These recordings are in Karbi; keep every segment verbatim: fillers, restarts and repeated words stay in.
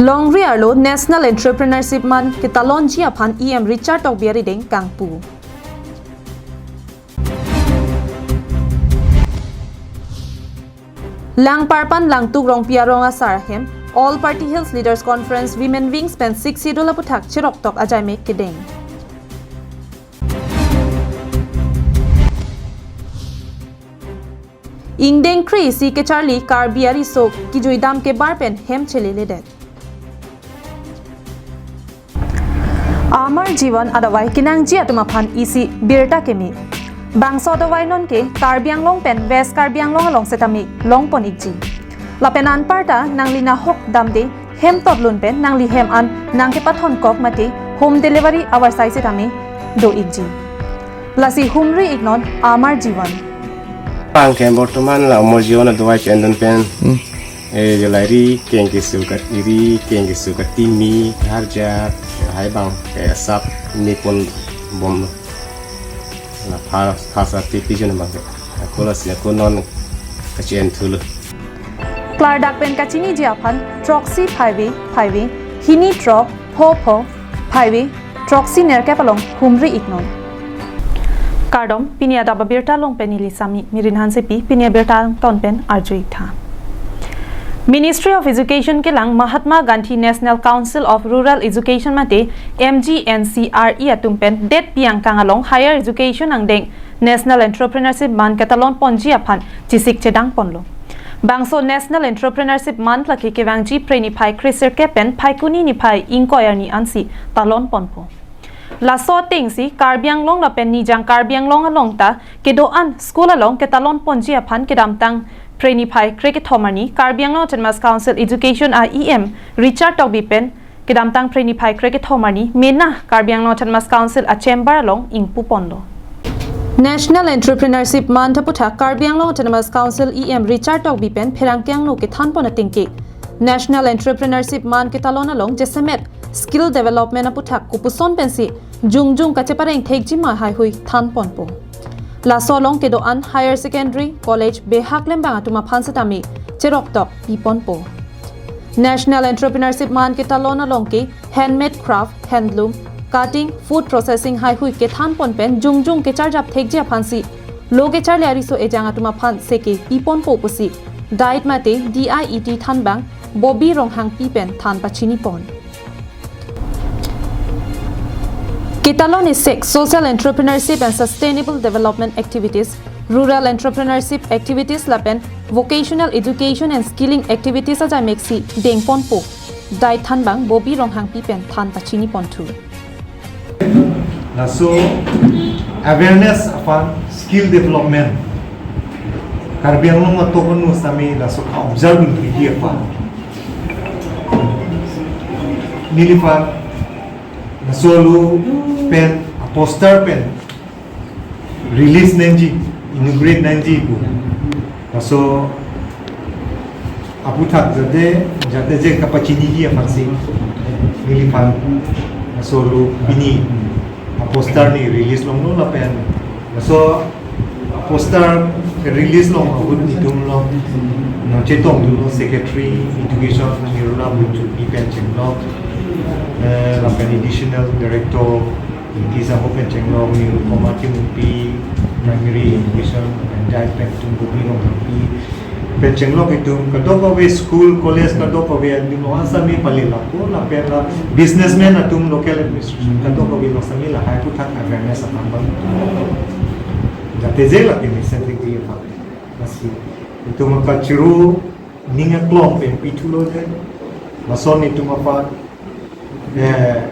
Longri arlo National Entrepreneurship Month ketalonji aphan E M Richard Tokbi arideng kangpu. Langparpan Langtuk Rongpi arong asar ahem All Party Hills Leaders Conference Women Wings pen Sixth Schedule aputhak cheroktok ajaimek kedeng. Ingdeng kre-isi kecharli Karbi ariso kijuidam kebar pen hem cheleledet. Amar Jivan adavai kenangji atum aphan isi birta keme. Bangso adavai nonke Karbi Anglong pen West Karbi Anglong along setame longpon ikji. Lapen anparta nangli nahok damde hem totlun pen nangli hem an nangkepathon kok mate home delivery avarsai setame do ikji. Lasi humri iknon Amar Jivan. Pangke bortoman la Amar Jivan adavai chendon pen. Hmm. Eh, jolai ri keng kesu kat iri, keng kesu kat timi, harja, hai bang, ke sap ni pon bom. La pha, pha sa tipi jon bang ke. Ako lasi ako non kachen thulu. Klardak pen kachiniji aphan, throksi phaive, phaive, hini throk, pho pho, phaive, throksi nerkep along humri iknon. Kardom, pini adap abirta along pen neli Sami Mirin Hansepi, pini abirta angton pen arju iktha. Ministry of Education kelang Mahatma Gandhi National Council of Rural Education mate M G N C R E atum pen det piang kang along higher education angdeng National Entrepreneurship Month ketalon ponji aphan chesik chedang ponlo. Bangso National Entrepreneurship Month lake kevangji Phre niphai kresirkep pen Phaikuni niphai ingkoi arni ansi talon ponpo. Laso atengsi Karbi Anglong lapen Nijang Karbi Anglong along ta kedo-an school along ketalon ponji aphan kedamtang Phre niphai krekethom arni Karbi Anglong Autonomous Council Education a E M Richard Tokbi pen kedamtang Phre niphai krekethom arni mena Karbi Anglong Autonomous Council a chamber along ingpu ponlo. National Entrepreneurship Month aputhak Karbi Anglong Autonomous Council E M Richard Tokbi pen pherangke angno kethan pon atengke National Entrepreneurship Month ketalon along jasemet skill development aputhak kopuson pensi jongjong kachepareng thekji ma haihui than ponpo. Laso along kedo-an higher secondary college behak lembang atum aphan setame cheroktok pi ponpo. National Entrepreneurship Month ketalon along ke handmade craft, handloom, cutting, food processing haihui kethan pon pen jongjong kecharjap thekji aphansi lo kecharli ariso ejang atum aphan seke pi ponpo pusi DIET mate D I E T thanbang Bobby Ronghangpi pen than pachini pon. Ketalon isek Social Entrepreneurship and Sustainable Development Activities, Rural Entrepreneurship Activities lapen Vocational Education and Skilling Activities ajaimeksi deng ponpo. DIET thanbang Bobby Ronghangpi pen than pachini ponthu. Laso awareness aphan skill development Karbi Anglong atum kanu sami laso ka-observe dun pidi aphan. Neliphan laso alu pen a-poster pen release nangji, inaugurate nangji pu. Laso aputhak jate, jate je kapachiniji aphansi neliphan laso alu pini a-poster ne release longlo lapen laso a-poster release long ahut itum lo nangchetongdunlo Secretary Education Nirula Phangchopi pen chenglok, eh, lapen Additional Director Niti Sahu pen chenglok, Nirupama Timungpi, Primary Education, pen DIET pen itum Bobby Ronghangpi pen chenglok itum kadokave school, college kadokave adim lo asami pali lapu lapen la businessman atum local administration kadokave lo sami lahai aputhak awareness aphan bang. Jate je la pini sentri di apa. Lasi itum kachiru ning aklong pen pithulo je. Lason itum aphan, eh,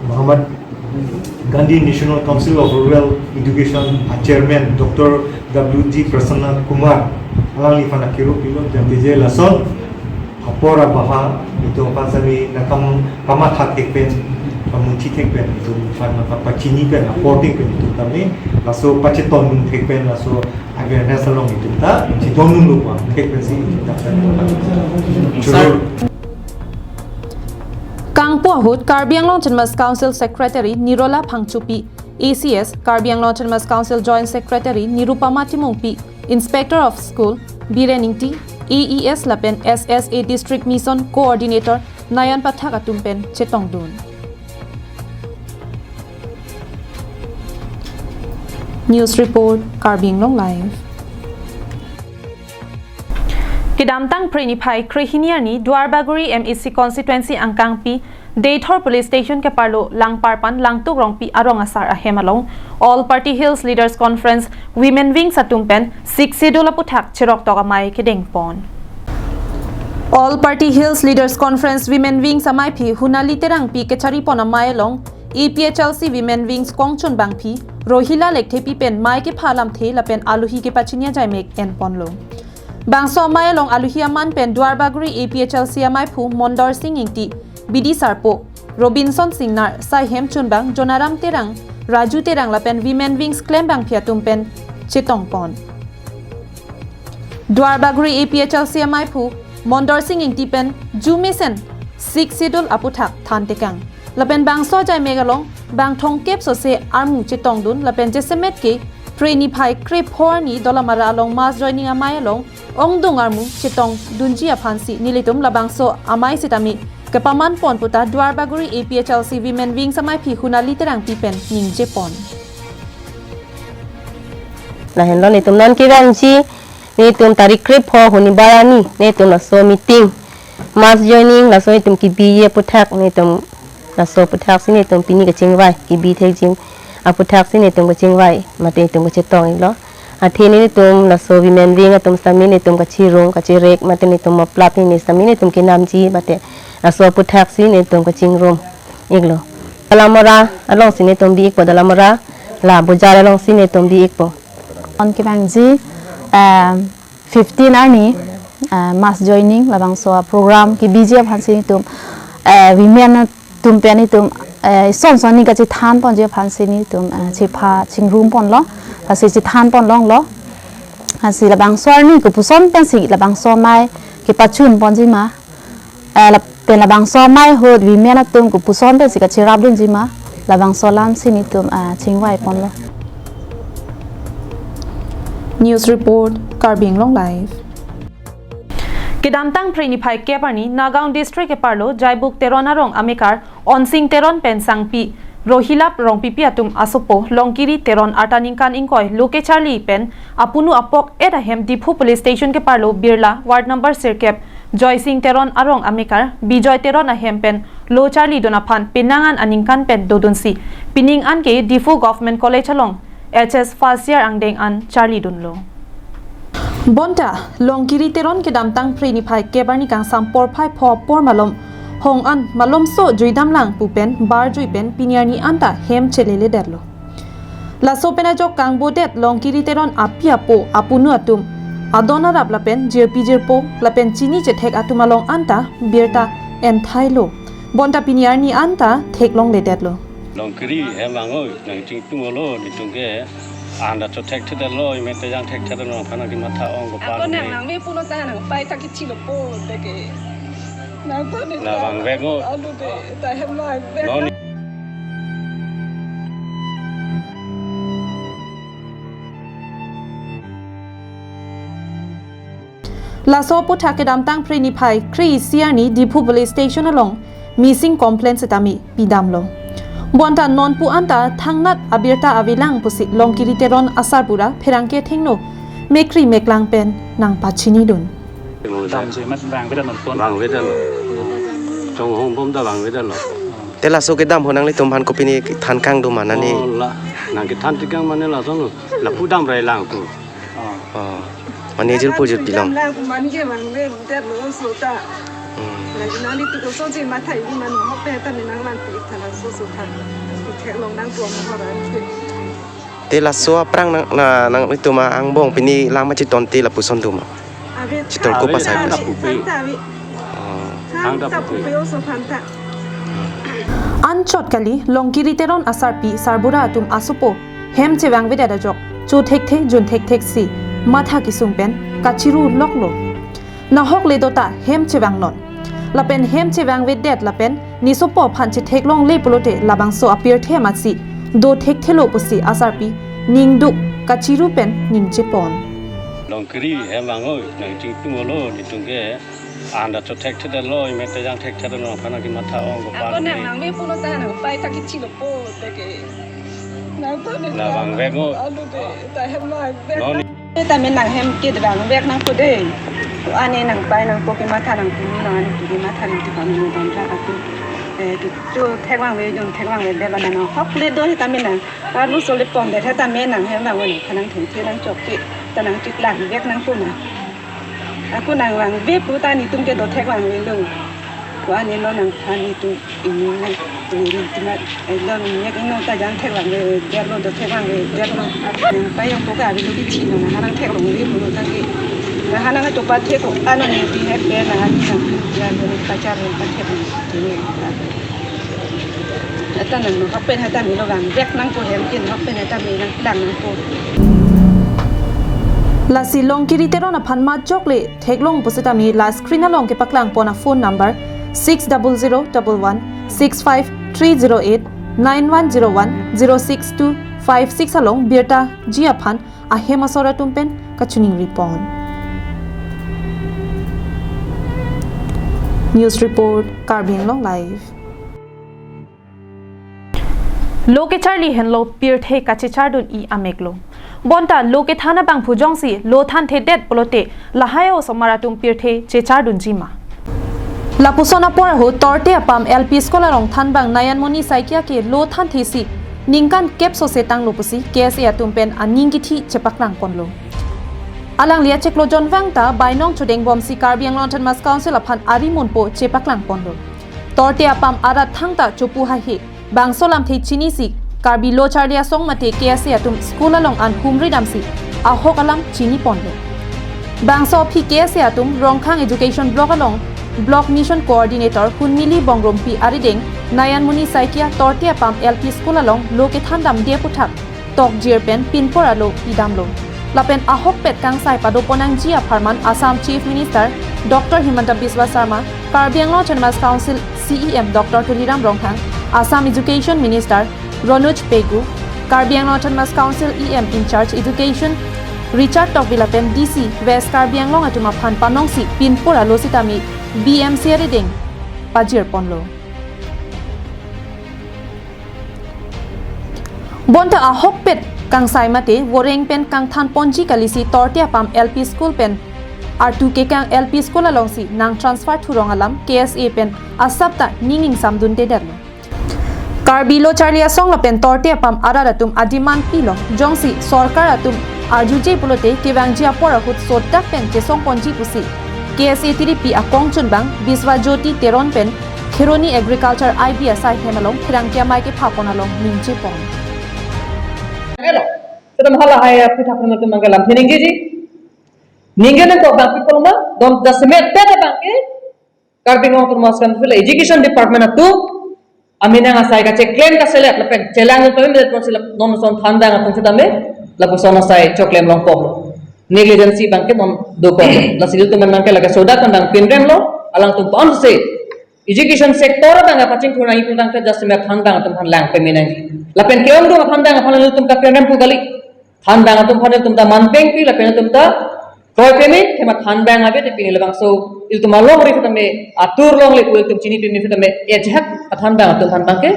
Mahatma Gandhi National Council of Rural Education a-chairman Doctor W G Prasanna Kumar alangliphan akiru pilo jate je lason apor abaha itum aphan sami nangkam kamatha thek pen, kamunthi thek pen itum aphan nangkapachini pen, apor thek pen itum tame laso pachetongdun thek pen laso awareness along itum ta chetongdunlo pu thek pensi itum ta. Churur. Kangpu ahut Karbi Anglong Autonomous Council Secretary Nirula Phangchopi, A C S, Karbi Anglong Autonomous Council Joint Secretary Nirupama Timungpi, Inspector of School Biren Ingti, A E S lapen S S A District Mission Coordinator nayan pathak atum pen chetongdun. News report, Karbi Anglong Live. Kedamtang Phre niphai krehini arni Duarbagori M A C constituency angkangpi Deithor Police Station keparlo Langparpan Langtuk Rongpi arong asar ahem along All Party Hills Leaders Conference Women Wings atum pen Sixth Schedule aputhak cheroktok amei kedengpon. All Party Hills Leaders Conference Women Wings ameiphu Hunali Terangpi kecharipon amei along A P H L C Women Wings kongchunbangpi Rohila Lekthepi pen mei kepha lamthe lapen aluhi kepachini ajaimek enponlo. Bangso amei along aluhi aman pen Duarbagori A P H L C ameiphu Mondor Sing Ingti, Bidi Sarpo, Robinson Singnar, Saihem Chunbang, Jonaram Terang, Raju Terang lapen Women Wings klembangpi atum pen chetongpon. Duarbagori A P H L C ameiphu Mondor Sing Ingti pen jumesen Sixth Schedule aputhak thantekang. Lapen bangso ajaimek along bang thomkep sose armu chetongdun lapen jasemet ke Phre niphai krepho arni Dolamara along mass joining amei along ongdung armu chetongdunji aphansi nelitum labangso amei sitame kepamanpon puta Duarbagori A P H L C Women Wings ameiphi Hunali Terangpi pen ningjepon. Lahenlo netum non kevangji, netum tarik krepho hunibar arni netum laso meeting, mass joining, laso netum kebiji aputhak netum laso aputhak si netum pini kachingvai, kebi thekji aputhak si netum kachingvai, mate netum kachetong iklo. Athe netum laso Women Wing atum sitame netum kachirung, kachirek, mate netum maplap ni sitame netum kenamji, mate laso aputhak si netum kachingrum iklo. Dolamara along si netum bi ikpo, Dolamara la bojar along si netum bi ikpo. Non kevangji, em, fifteen arni, eh, mass joining labangso program kebiji aphansi netum, eh, women atum pen netum, eh, ison son ni kachethanponji aphansi netum, eh, chepha chingrumponlo, lasi chethanpon longlo. Lasi labangso arni kopuson pensi labangso amei kepachunponji ma, eh, lapen labangso amei ahut women atum kopuson pensi kacherapdunji ma, labangso alam si netum, ah, chingvaiponlo. News report, Karbi Anglong Live. Kedamtang Phre niphai kep arni Nagaon District keparlo Jaibuk Teron arong amekar Onsing Teron pen sangpi Rohila Rongpipi atum asopo Longkiri Teron arta ningkan ingkoi lo kecharli pen apunu apok et ahem Diphu Police Station keparlo Birla Ward number sirkep Joysing Teron arong amekar Bijoy Teron ahem pen lo charlidun aphan penang an aningkan pen dodunsi pining an ke Diphu Government College along H S first year angdeng an charlidunlo. Bonta Longkiri Teron kedamtang Phre niphai kep arni kangsam porphai pho apor malom hong an malomso juidamlang pu pen barjui pen pini arni anta hem cheleledetlo. Laso pen ajok kangbodet Longkiri Teron api apo apunu atum adon arap lapen jirpi jirpo lapen chini chethek atum along anta birta enthailo. Bonta pini arni anta theklongledetlo. Longkiri hem vang oi, nangchingtunglo, netum ke anda chothekthedetlo, mate jangthekthedetlo, aphan nangkematha ong ko. Ako pan nang ne. Nang ve pulo ta nang pai ta kichilo po, te ke. Nang to ne. La vangvek ngo. Alu de, ta hem vangvek. Non. Laso aputhak kedamtang Phre niphai kre-isi arni Diphu Police Station along missing complaint sitame pidamlo. Bonta nonpu anta thangnat abirta avelang pusi Longkiri Teron asarbura pherangke thengno mekri meklang pen nangpachinidun. Damji mat vangvedet nonpon. Vangvedetlo. Chonghongbom ta vangvedetlo. Te laso kedam ho nanglitum aphan kopine thankang do ma nani? Oh, la. Nangkethantekang mane lason lo. Lapu damrailang pu. Oh. Oh. Mane jirpo jirpi long. Lang mane ke mang le der lo so ta. Hmm. Lagi nangli tu ko so je mathai ni manu ho pe ta ni nang lan pi ta la so so ta. Theklong nang tuang ho ra. Te laso aphrang nang, na, nanglitum angbong pini lang ma chitonte lapuson do ma? Ave. Chiton ko. Ave, pasai ave, pusi. Ave. Oh. Thang ta pupe oso thang ta. Anchot kali Longkiri Teron asarpi sarbura atum asopo hem chevangvedet ajok chothekthe junthekthe si matha kesung pen kachiru loklo. Nahok le do ta hem chevangnon. Lapen hem chevangvedet lapen nesopo aphan chetheklongle pulote labangso apirthe amatsi dothekthelo pusi asarpi ningduk kachiru pen ningjepon. Longkiri hem vang oi, nangchingtunglo, netum ke Anda tu thekthedetlo, imet te jang thekthedetlo, aphan nangkematha ong ko. Ako nang nangve pulo ta nangpai ta kichilo po, teke. Nang to ne. Na vangvek mo. Anu de, ta hem nangvek. No ni. Tame nang hem ke vangvek nangpo de. Ani nangpai nangpo kematha nangpo, nang ani kematha nangpo kami nang ra aku. Eh, tu thekvangve jun thekvangvedetlo nang hokle do tame nang. Arlo sole pondet tame nang hem nang wena kanang thengthe nangchok ke. Ta nangchiklang vek nangpo nang. Ako nang vangve pu ta netum ke do thekvangvelo. Ko ani lo nang ani tu ini nang ini tima lo nang yak ino ta jang thekvangvedetlo, do thekvangvedetlo. Nangpai ong ko ka avelo kithi nang nang theklongve pu ta ke. Nang nang to pathek ko ano ne bihek ke nang ani nang ya lo nang pachar nang pathek nang. Eta nang no hapen heta mi lo vangvek nangpo hem kin hapen heta mi nangklang nangpo. Lasi Longkiri Teron aphan majok le theklong pusitame la screen along kepaklang pon a phone number six double zero double one six five three zero eight, nine one zero one zero six two five six along birta ji aphan ahem asor atum pen kachiningri pon. News report, Karbi Anglong Live. Lo kecharli henlo pirthe kachechardun-i ameklo. Bonta lo kethan abangphu jongsi lo thanthedet pulote lahai osomar atum pirthe chechardunji ma. Lapuson apor ahut Torte Apam L P School along thanbang Nayanmoni Saikia ke lo thanthesi ningkan kep sose tanglo pusi K S A atum pen aning kithi chepaklang ponlo. Alangli achiklo jonvang ta bainong chodengbomsi Karbi Anglong Autonomous Council aphan arimunpo chepaklang ponlo. Torte Apam arat thangta chopu haihe bangso lamthe chinisi Karbi Lo Charli Asong mate K S A atum school along an humri damsi ahok alam chini ponlo. Bangso aphi K S A atum Rongkhang Education Block along Block Mission Coordinator Hunmili Bongrumpi arideng Nayanmoni Saikia Torte Apam L P School along lo kethan damde aputhak tokjir pen pinpur alo pidamlo. Lapen ahokpet kangsai padoponnangji apharman Assam Chief Minister Doctor Himanta Biswa Sarma, Karbi Anglong Autonomous Council C E M Doctor Tuliram Ronghang, Assam Education Minister Ronoj Pegu, Karbi Anglong Autonomous Council E M in charge Education Richard Tokbi lapen D C West Karbi Anglong atum aphan panongsi pinpur alo sitame B M C arideng pajir ponlo. Bonta ahokpet kangsai mate voreng pen kangthan ponji kalisi Torte Apam L P School pen artu kekang L P School alongsi nang transfer thurong alam K S A pen asap ta ning ingsamdundedetlo. Karbi Lo Charli Asong lapen Torte Apam arat atum ademand pilo, jongsi sorkar atum arjuje pulote kevangji apor ahut sodak pen chesong ponji pusi K S A tiripi akongchunbang Biswa Jyoti Teron pen Kheroni Agriculture I B S I hem along pherangke amei kepha pon along ningje pon. Hello. Sedang hala hai aku tak pernah tuh manggalam. Ningje ji. Ningje nang kok bangki koloma, don dasmet peda bangki. Karbi Anglong Autonomous Council Education Department atum aminang asai kacheklem kaselet lapen chelang atum amin det ponsi lap non son thandang atum sitame lapuson asai choklem longkok. Negligence bangke non dokok. Lasi ilitum abangke lake sodak thandang pinremlo, alangtum ponsi education sector abang apachingthur nangji pu tangte just me thandang atum aphan lang pemenang. Lapen ke-ongdung thandang aphan ilitum kapinrem pu kali. Thandang atum aphan ilitum ta manpengpi lapen ilitum ta kroi peme, thema thandang ave te pini labangso ilitum alongri sitame atur longle pu ilitum chini peme sitame ejak athandang atum aphan bangke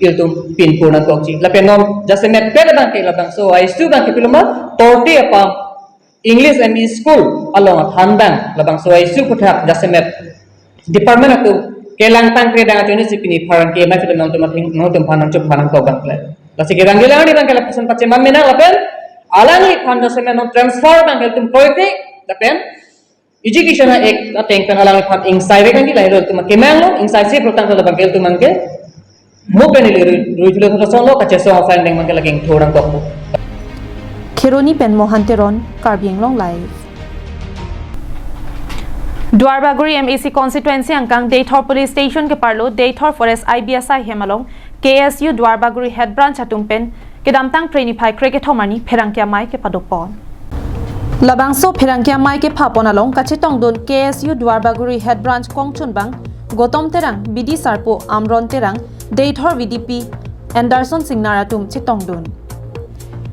ilitum pinpur nangkokji. Lapen non jasemet pet bangke labangso issue bangke piloma Torte Apam English M E School along athandang labangso issue puthak jasemet department atum kelang tangkre dang achoni si pini pherangke amei sitame nangtum atheng nangtum aphan nangchok aphan nangkok bangkle. Lasi kedang gelang ni bangke lapuson pacheman menang lapen alangliphan jasemet non transfer bangke ilitum kroipe lapen Education Act ateng pen alangliphan ingsai vek nangji lahelo ilitum kemanglo, ingsai si protang tanglo bangke ilitum bangke mo pen ili rui rui thulo thotosonlo kachesong asai deng bangke lake ingthur nangkokpo. Kheroni pen Mohan Teron, Karbi Anglong Live. Duarbagori M A C constituency angkang Deithor Police Station keparlo Deithor Forest I B S I hem along K S U Duarbagori Head Branch atum pen kedamtang Phre niphai krekethom arni pherangke amei kepado pon. Labangso pherangke amei kepha pon along kachetongdun K S U Duarbagori Head Branch kongchunbang Gotom Terang, B D Sarpo Amron Terang, Deithor V D P Anderson Singnar atum chetongdun.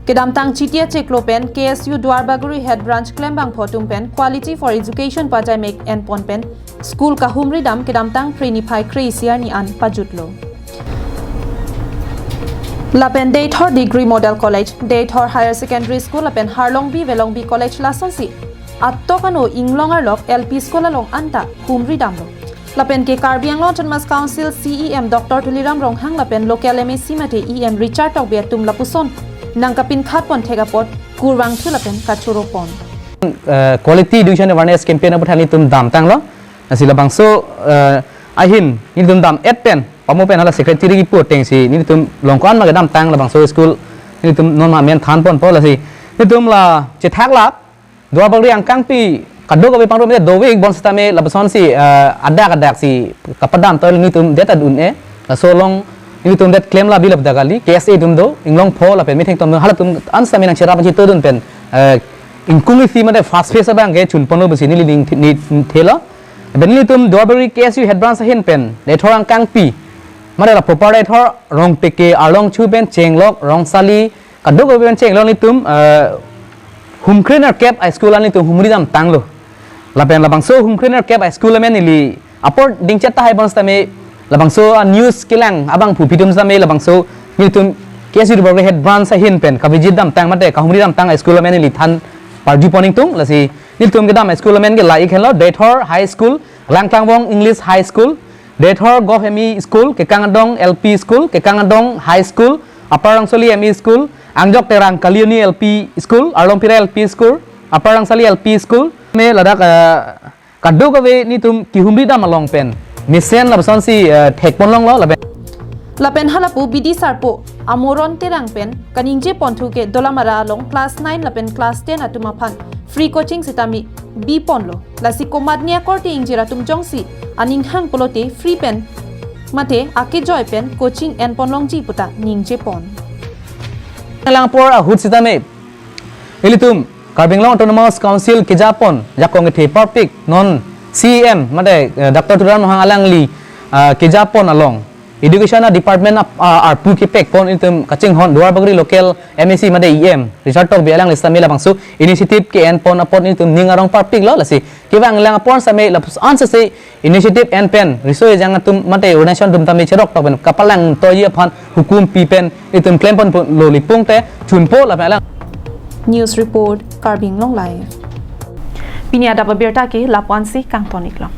Kedamtang Chiti achiklo pen K S U Duarbagori Head Branch klembangpho atum pen Quality for Education pajai mek enpon pen school kahumri dam kedamtang Phre niphai kre-isi arni an pajutlo. Lapen Deithor Degree Model College, Deithor Higher Secondary School lapen Harlongbi Velongbi College lasonsi atok ano inglong arlok L P School along anta humri damlo. Lapen ke Karbi Anglong Autonomous Council C E M Doctor Tuliram Ronghang lapen local M A C mate E M Richard Tokbi atum lapuson nangkapinkhat pon thek apot kurvangthu lapen kachoro pon. Eh, Quality Education Awareness Campaign apot hali tum damtanglo. Lasi labangso, eh, ahin nelitum dam-et pen, pamo pen hala secretary kipu atengsi nelitum longkon ma kedamtang labangso school nelitum non ma men than ponpo lasi nelitum la chethak lap Duarbagori angkangpi kadokave pangrum-et dovek bonsitame labasonsi, eh, adak adak si kapadam toil nelitum det ad un-e. Laso along nelitum det klem la bilap dakali K S A atum do, inglong pho lapen metheng atum do, halatum ansitame nangcherap nangchitodun pen, eh, ingkung isi mate first phase abang ke chun ponlo pusi neli ning thi-, ni thelo. Lapen nelitum Duarbagori K S U Head Branch ahin pen Deithor angkangpi mate la proper Deithor Rongteke, Arlongchu pen Chenglok, Rongsali, kadokave pen Chenglok nelitum, eh, humkrenerkep a-school an nelitum humri damtanglo. Lapen labangso humkrenerkep a-school amen neli apor dingchet tahai bonsitame labangso a-news kelang abangphu pitum sitame labangso nelitum K S U Duarbagori Head Branch ahin pen kavisit damtang mate kahumri damtang a-school amen neli than parju pon ingtung. Lasi nelitum kedam a-school amen ke la-ik henlo Deithor High School, Langklangvong English High School, Deithor Govt M E School, Kekang Adong L P School, Kekang Adong High School, Upper Rangsali M E School, Angjok Terang Kalioni L P School, Arlongpira L P School, Upper Rangsali L P School, me ladak, eh, kadokave nelitum kihumri dam along pen mesen labasonsi, eh, thek pon longlo lapen. Lapen halapu B D sarpo Amoron Terang pen kaningje ponthu ke Dolamara along class nine lapen class ten atum aphan free coaching sitame bi ponlo. Lasi komatne akorte ingjir atum jongsi aning hang pulote free pen mate akejoi pen coaching en pon longji puta ningje pon. Langpor ahut sitame ilitum Karbi Anglong Autonomous Council keja pon jakong kethe parpik non C E M mate, eh, Doctor Tuliram Ronghang alangli, ah, keja pon along Education a-department ap-, ah, arpu kepek pon ilitum kachinghon Duarbagori local M A C mate E M Richard Tokbi alangli sitame labangso initiative ke-en pon apot ilitum ning arong parpiklo. Lasi kevang lang apor sitame lapuson sese initiative en pen riso ejang atum mate organization atum tame cherok tok pen kapalang toji aphan hukum pi pen itum klem ponpo lo, lipung te chunpo lapen alang. News report, Karbi Anglong Live. Pini adap abirta ke lapu-ansi kangton-iklo.